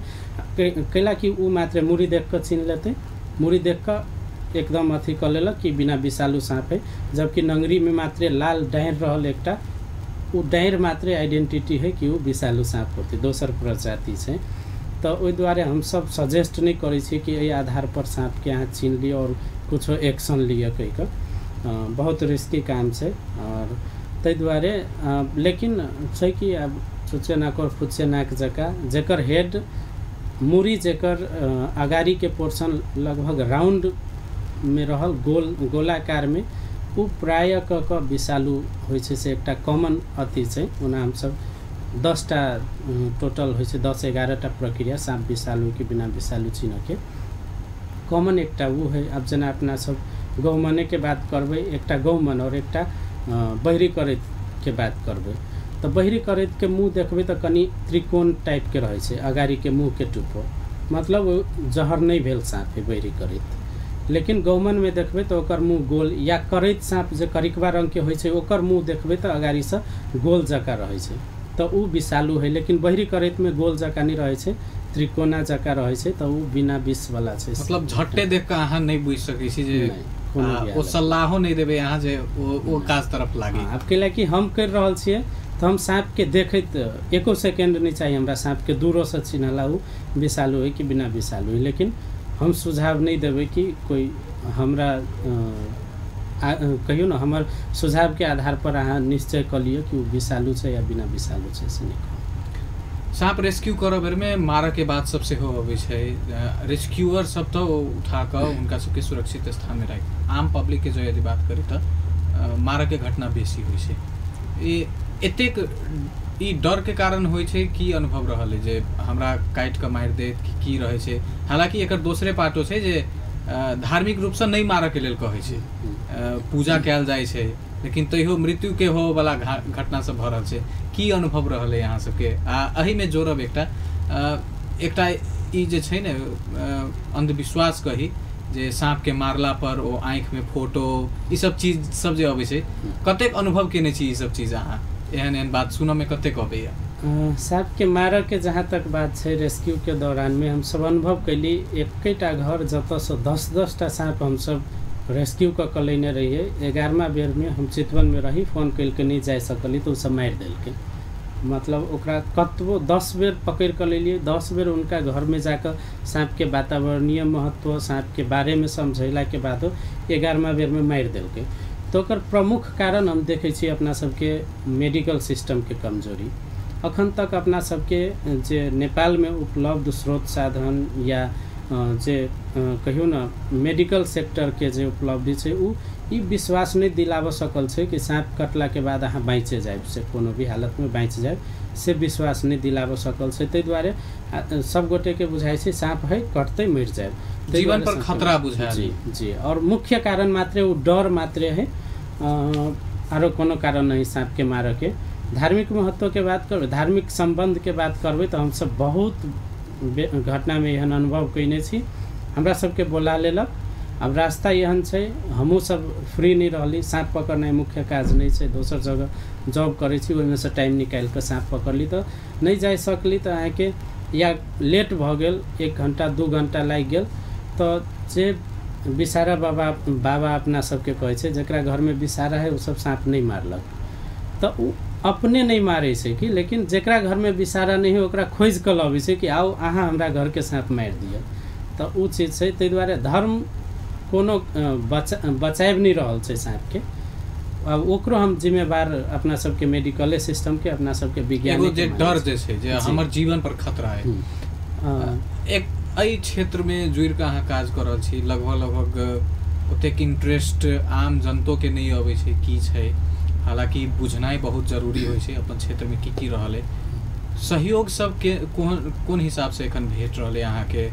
कैला कि ओ मात्र मुरी देख कऽ चिन्ह लेतै, मुरी देख कऽ एकदम अथी कऽ लेलक कि बिना विषालु साँप है, जबकि नंगरीमे मात्रे लाल डाँरि रहल एकटा, ओ डाँरि मात्रे आइडेंटिटी है कि ओ विषालु साँप होतै, दोसर प्रजाति छै। तऽ ओहि दुआरे हमसब सजेस्ट नहि करै छियै कि एहि आधार पर साँपके अहाँ चिन्ह लिअ और कुछो एक्शन लिअ कहि कऽ, बहुत रिस्की काम छै। और ताहि दुआरे लेकिन छै कि आब छुच्छे नाक और फुच्छे नाक जकाँ जेकर हेड मूड़ी जेकर अगाड़ीके पोर्शन लगभग राउंड में रहल, गोल गोलाकारमे, ओ प्रायः कऽ कऽ विषालु होइ छै, से एकटा कॉमन अथी छै। ओना हमसब 10 टा टोटल होइ छै, 10-11 टा प्रक्रिया साँप विषालु कि बिना विषालु चिन्हऽके कॉमन एकटा ओ है। आब जेना अपना सब गहुमनेके बात करबै, एकटा गहुमन और एकटा बहिरी करैतके बात करबै, तऽ बहिरी करैतके मुँह देखबै तऽ कनि त्रिकोण टाइपके रहै छै अगाड़ीके मुँहके टुपो, मतलब ओ जहर नहि भेल साँप है बहिरी करैत। लेकिन गहुमनमे देखबै तऽ ओकर मुँह गोल, या करैत साँप जे करिकवा रङ्गके होइ छै ओकर मुँह देखबै तऽ अगाड़ीसँ गोल जकाँ रहै छै, तऽ ओ विषालु है। लेकिन बहिरी करैतमे गोल जकाँ नहि रहै छै, त्रिकोणा जकाँ रहै छै, तऽ ओ बिना विषवला छै। मतलब झट्टे देख कऽ अहाँ नहि बुझि सकै छी जे ओ सलाहो नहि देबै अहाँ जे ओ काज तरफ लागे। आब कैला कि हम करि रहल छियै तऽ हम साँपके देखैत एको सेकेंड नहि चाही हमरा साँपके दूरोसँ चिन्हला ओ विषालु है कि बिना विषालु है। लेकिन हम सुझाव नहि देबै कि कोइ हमरा कहियौ ने, हमर सुझावके आधार पर अहाँ निश्चय कऽ लिअ कि ओ विषालु छै या बिना विषालु छै, से नहि कहब। साँप रेस्क्यू करऽ बेरमे मारऽके बात सब सेहो अबै छै, रेस्क्यूअर सब तऽ उठा कऽ हुनका सबके सुरक्षित स्थानमे राखि, आम पब्लिकके जो यदि बात करी तऽ मारऽके घटना बेसी होइ छै। ई एतेक ई डरके कारण होइ छै की अनुभव रहल है जे हमरा काटि कऽ मारि देत कि की रहै छै? हालाँकि एकर दोसरे पार्टो छै जे धार्मिक रूपसँ नहि मारऽके लेल कहै छै, पूजा कयल जाइ छै, लेकिन तैयो मृत्युके होवऽवला घटना सब भऽ रहल छै। की अनुभव रहल है अहाँ सबके? आ एहिमे जोड़ब एकटा एकटा ई जे छै ने अंधविश्वास कही जे साँपके मारला पर ओ आँखिमे फोटो ई सब चीज सब जे अबै छै, कतेक अनुभव केने छी ई सब चीज अहाँ? एहन एहन बात सुनऽमे कतेक अबैया? साँपके मारऽके जहाँ तक बात छै, रेस्क्यूके दौरानमे हमसब अनुभव कैली एकेटा घर जतऽसँ 10-10 टा साँप हमसब रेस्क्यू कऽ के लेने रहियै। 11वां बेरमे हम चितवनमे रही, फोन कयलकै नहि जा सकली तऽ ओसब मारि देलकै। मतलब ओकरा कतबो 10 बेर पकड़ि कऽ लेलियै, 10 बेर हुनका घरमे जाकऽ साँपके वातावरणीय महत्व, साँपके बारेमे समझेलाके बादो 11वां बेरमे मारि देलकै। तऽ ओकर प्रमुख कारण हम देखै छी अपना सबके मेडिकल सिस्टमके कमजोरी। अखन तक अपना सबके जे नेपालमे उपलब्ध स्रोत साधन या जे कहियौ ने मेडिकल सेक्टरके जे उपलब्धि छै उ ई विश्वास नहि दिलाबऽ सकल छै कि साँप कटलाके बाद अहाँ बाँचि जायब, से कोनो भी हालतमे बाँचि जायब, से विश्वास नहि दिलाबऽ सकल छै। ताहि दुआरे सब गोटेके बुझाइ छै साँप है कटतै मरि जायब, जीवन पर खतरा बुझायल। जी जी, और मुख्य कारण मात्रे उ डर मात्रे है, आरो कोनो कारण नहीं साँपके मारऽके। धार्मिक महत्वके बात करबै, धार्मिक सम्बन्धके बात करबै तऽ हमसब बहुत घटनामे एहन अनुभव कयने छी। हमरा सबके बोला लेलक, अब रास्ता एहन छै, हमहूँ सब फ्री नहि रहली, साँप पकड़नाइ मुख्य काज नहि छै, दोसर जगह जॉब करै छी, ओहिमे सँ टाइम निकालि कऽ साँप पकड़ली तऽ नहि जा सकली, तऽ अहाँके या लेट भऽ गेल, 1 घण्टा 2 घण्टा लागि गेल। तऽ जे विषारा बाबा अपना सबके कहै छै, जकरा घरमे विषारा है ओ सब साँप नहि मारलक, तऽ ओ अपने नहि मारै छै कि, लेकिन जकरा घरमे विषारा नहि है ओकरा खोजि कऽ लबै छै कि आउ अहाँ हमरा घरके साँप मारि दिअ। तऽ ओ चीज छै। ताहि दुआरे धर्म कोनो बचाबि नहि रहल छै साँपके। आब ओकरो हम जिम्मेवार अपना सबके मेडिकले सिस्टमके, अपना सबके विज्ञान जे डर जे छै जे हमर जीवन पर खतरा है। एक एहि क्षेत्रमे जुड़ि कऽ अहाँ काज कऽ रहल छी, लगभग ओतेक इंट्रेस्ट आम जनतोके नहि अबै छै की छै, हालाँकि बुझनाइ बहुत जरूरी होइ छै अपन क्षेत्रमे की की रहल है। सहयोग सबके कोन कोन हिसाबसँ एखन भेट रहल है अहाँके,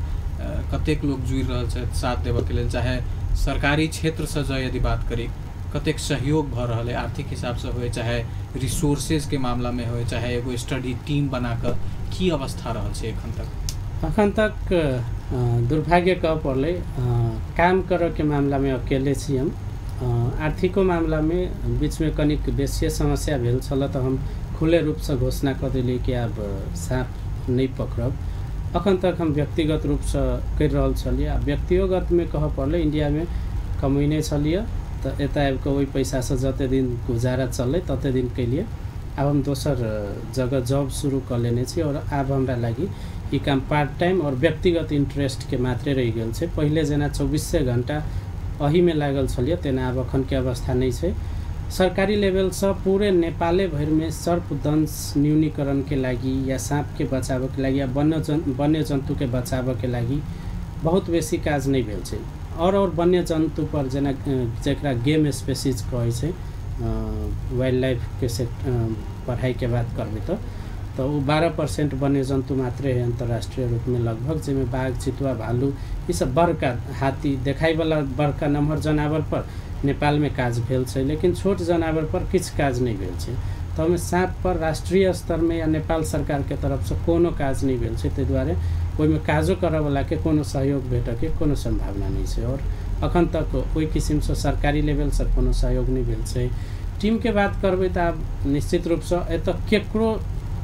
कतेक लोक जुड़ि रहल छथि साथ देबऽके लेल, चाहे सरकारी क्षेत्रसँ जँ यदि बात करी कतेक सहयोग भऽ रहल है, आर्थिक हिसाबसँ होइ चाहे रिसोर्सेजके मामलामे होइ चाहे एगो स्टडी टीम बनाकऽ, की अवस्था रहल छै एखन तक? अखन तक दुर्भाग्य कहऽ पड़लै, काम करऽके मामलामे अकेले छी हम। आर्थिको मामलामे बीचमे कनिक बेसिए समस्या भेल छल तऽ हम खुले रूपसँ घोषणा कऽ देलियै कि आब साँप नहि पकड़ब। अखन तक हम व्यक्तिगत रूपसँ करि रहल छलियै। आ व्यक्तिगतमे कहऽ पड़लै इण्डियामे कमैने छलियै तऽ एतऽ आबिकऽ ओहि पैसासँ जते दिन गुजारा चललै तते दिन केलियै। आब हम दोसर जगह जॉब शुरू कऽ लेने छी और आब हमरा लागि ई काम पार्ट टाइम और व्यक्तिगत इन्ट्रेस्टके मात्रे रहि गेल छै। पहिले जेना 24 घण्टा एहिमे लागल छलियै तेना आब अखनके अवस्था नहि छै। सरकारी लेवलसँ पूरे नेपाले भरिमे सर्पदंश न्यूनीकरणके लागि या साँपके बचाबऽके लागि या वन्य जन्तुके बचाबऽके लागि बहुत बेसी काज नहि भेल छै। और वन्य जन्तु पर जेना जकरा गेम स्पेसीज कहै छै, वाइल्ड लाइफके से पढ़ाइके बात करबै तऽ ओ 12% वन्य जन्तु मात्रे है अन्तर्राष्ट्रीय रूपमे लगभग, जाहिमे बाघ, चितुआ, भालू ई सब बड़का हाथी देखाइवला बड़का नमहर जनावर पर नेपालमे काज भेल छै, लेकिन छोट जनावर पर किछु काज नहि भेल छै। तऽ ओहिमे साँप पर राष्ट्रीय स्तरमे या नेपाल सरकारके तरफसँ कोनो काज नहि भेल छै। ताहि दुआरे ओहिमे काजो करऽवलाके कोनो सहयोग भेटऽके कोनो सम्भावना नहि छै और अखन तक ओहि किसिमसँ सरकारी लेवलसँ कोनो सहयोग नहि भेल छै। टीमके बात करबै तऽ आब निश्चित रूपसँ एतऽ केकरो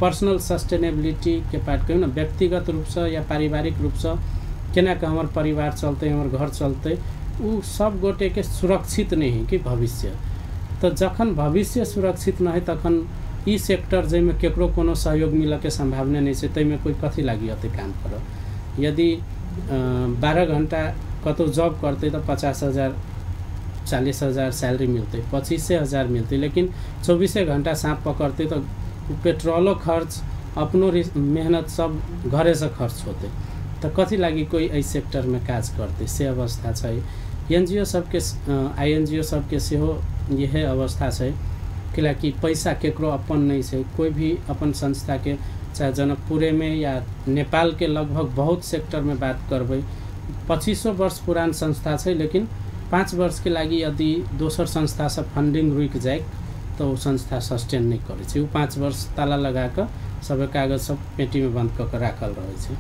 पर्सनल सस्टेनेबिलिटीके पार्ट कहियौ ने, व्यक्तिगत रूपसँ या पारिवारिक रूपसँ केना कऽ हमर परिवार चलतै, हमर घर चलतै, ओ सब गोटेके सुरक्षित नहि है कि भविष्य। तऽ जखन भविष्य सुरक्षित नहि है तखन ई सेक्टर जाहिमे केकरो कोनो सहयोग मिलऽके सम्भावना नहि छै ताहिमे कोइ कथी लागि अतै काम करऽ। यदि 12 घण्टा कतहु जॉब करतै तऽ 50,000 40,000 सैलरी मिलतै, 25,000 मिलतै, लेकिन 24 घण्टा साँप पकड़तै तऽ पेट्रोलो खर्च, अपनो मेहनत सब घरेसँ खर्च होतै, तऽ कथी लागि कोइ एहि सेक्टरमे काज करतै, से अवस्था छै। एनजीओ सबके, आईएनजीओ सबके सेहो इएह अवस्था छै, कैलाकि पैसा केकरो अपन नहि छै। कोइ भी अपन संस्थाके चाहे जनकपुरेमे या नेपालके लगभग बहुत सेक्टरमे बात करबै, 25 वर्ष पुरान संस्था छै, लेकिन 5 वर्षके लागि यदि दोसर संस्थासँ फंडिंग रुकि जाय तऽ ओ संस्था सस्टेन नहि करै छै। ओ 5 वर्ष ताला लगाकऽ सभे कागज सब पेटीमे बन्द कऽ कऽ राखल रहै छै।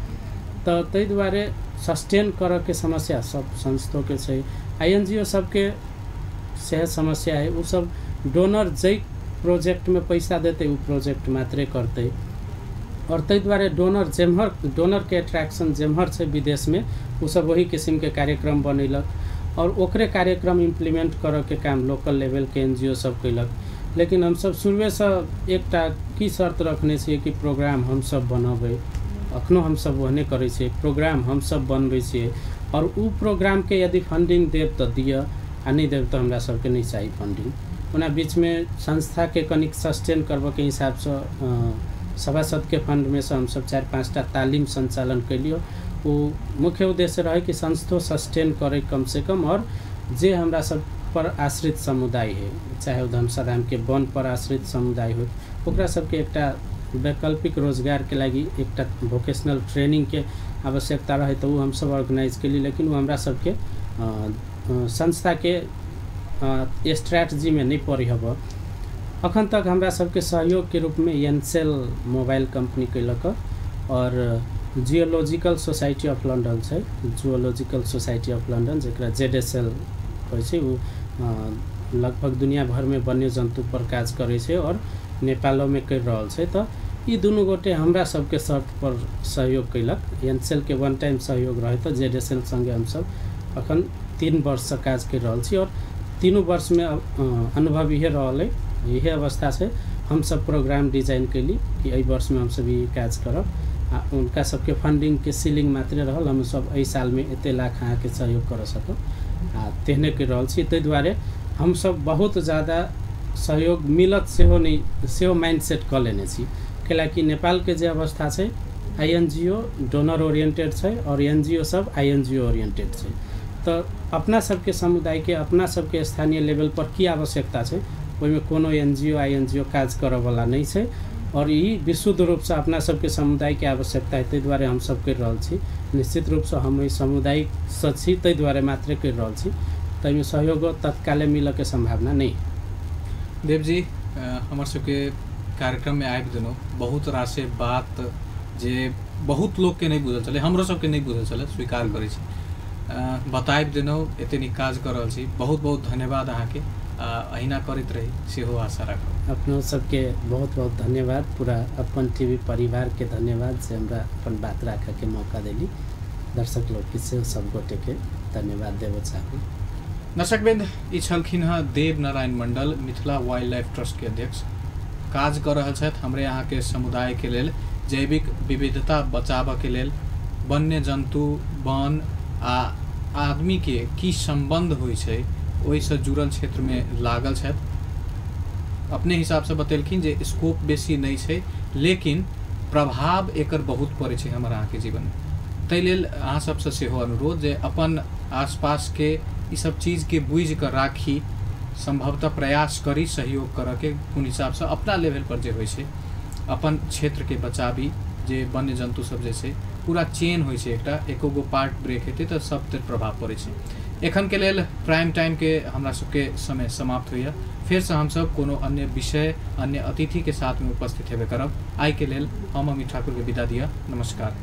तऽ ताहि दुआरे सस्टेन करऽके समस्या सब संस्थोके छै। आईएनजीओ सबके सेहो समस्या है। ओ सब डोनर जाहि प्रोजेक्टमे पैसा देतै ओ प्रोजेक्ट मात्रे करतै। और ताहि दुआरे डोनर जेम्हर, डोनरके अट्रैक्शन जेम्हर छै विदेशमे, ओसब ओही किसिमके कार्यक्रम बनेलक और ओकरे कार्यक्रम इम्प्लीमेंट करऽके काम लोकल लेवलके एनजीओ सब कैलक। लेकिन हमसब शुरुएसँ एकटा की शर्त रखने छियै कि प्रोग्राम हमसब बनबै, अखनो हमसब ओहने करै छियै, प्रोग्राम हमसब बनबै छियै और उ प्रोग्रामके यदि फंडिंग देब तऽ दिअ, आ नहि देब तऽ हमरा सबके नहि चाही फंडिंग। ओना बीचमे संस्थाके कनिक सस्टेन करबऽके हिसाबसँ सभासदके फंडमे से हमसब 4-5 टा तालीम सञ्चालन कैलियै। ओ मुख्य उद्देश्य रहै कि संस्थो सस्टेन करै कमसँ कम, और जे हमरा सब पर आश्रित समुदाय है, चाहे ओ धनुषाधामके वन पर आश्रित समुदाय हो, ओकरा सबके एकटा वैकल्पिक रोजगारके लागि एकटा वोकेशनल ट्रेनिंगके आवश्यकता रहे तऽ ओ हमसब ऑर्गेनाइज केली। लेकिन ओ हमरा सबके संस्थाके स्ट्रैटेजीमे नहि पड़ै हब। अखन तक हमरा सबके सहयोगके रूपमे एनसेल मोबाइल कंपनी कैलक और जियोलॉजिकल सोसाइटी ऑफ लंदन छै, जुओलॉजिकल सोसाइटी ऑफ लंदन जकरा ZSL कहै छै, ओ लगभग दुनिया भरमे वन्य जन्तु पर काज करै छै और नेपालोमे करि रहल छै। तऽ ई दुनू गोटे हमरा सबके शर्त पर सहयोग कैलक। एनसेलके वन टाइम सहयोग रहे तऽ ZSL सङ्गे हमसब अखन 3 वर्षसँ काज करि रहल छी और 3 वर्षमे अनुभव इहे रहल है, इहे अवस्था छै। हमसब प्रोग्राम डिजाइन कैली कि एहि वर्षमे हमसब ई काज करब, आ उनका सबके फंडिंगके सीलिंग मात्रे रहल, हमसब एहि सालमे एते लाख अहाँके सहयोग कर सकब, आ तेहने करि रहल छी। ताहि दुआरे हमसब बहुत ज़्यादा सहयोग मिलत सेहो नहि, सेहो माइंड सेट कऽ लेने छी। कैलाकि नेपालके जे अवस्था छै, INGO donor ओरिएंटेड छै और NGO सब INGO oriented छै। तऽ अपना सबके समुदायके, अपना सबके स्थानीय लेवल पर की आवश्यकता छै, ओहिमे कोनो NGO INGO काज करऽवला नहि छै और ई विशुद्ध रूपसँ अपना सबके समुदायके आवश्यकता है, ताहि दुआरे हमसब करि रहल छी। निश्चित रूपसँ हम एहि समुदायसँ छी, ताहि दुआरे मात्रे करि रहल छी, ताहिमे सहयोग तत्काले मिलऽके सम्भावना नहि। देवजी, हमर सबके कार्यक्रममे आबि देलहुँ, बहुत रासे बात जे बहुत लोकके नहि बुझल छलै, हमरो सबके नहि बुझल छलै, स्वीकार करै छी, बताबि देलहुँ, एते नीक काज कऽ रहल छी, बहुत बहुत धन्यवाद अहाँके, अहिना करैत रही सेहो आशा राखब। अपनो सबके बहुत बहुत धन्यवाद, पूरा अपन टीवी परिवारके धन्यवाद से हमरा अपन बात राखऽके मौका देली। दर्शक लोकके सेहो सब गोटेके धन्यवाद देबऽ चाहब। दर्शकवृंद, ई छलखिन हँ देव Narayan Mandal, Mithila wild life trust के अध्यक्ष। काज कऽ रहल छथि हमरे अहाँके समुदायके लेल, जैविक विविधता बचाबऽके लेल, वन्य जन्तु, वन आ आदमीके की सम्बन्ध होइ छै ओहिसँ जुड़ल क्षेत्रमे लागल छथि। अपने हिसाबसँ बतेलखिन जे स्कोप बेसी नहि छै, लेकिन प्रभाव एकर बहुत पड़ै छै हमर अहाँके जीवनमे। ताहि लेल अहाँ सबसँ सेहो अनुरोध जे अपन आसपासके ई सब चीजके बुझि कऽ राखी, संभवतः प्रयास करी सहयोग करऽके, कोन हिसाबसँ अपना लेवल पर जे होइ छै अपन क्षेत्रके बचाबी। जे वन्य जन्तु सब जे छै पूरा चेन होइ छै एकटा, एको गो पार्ट ब्रेक हेतै तऽ सब तर प्रभाव पड़ै छै। एखनके लेल प्राइम टाइमके हमरा सबके समय समाप्त होइए। फेरसँ हमसब कोनो अन्य विषय, अन्य अतिथिके साथमे उपस्थित हेबे करब। आइके लेल हम अमित ठाकुरके विदा दिअ। नमस्कार।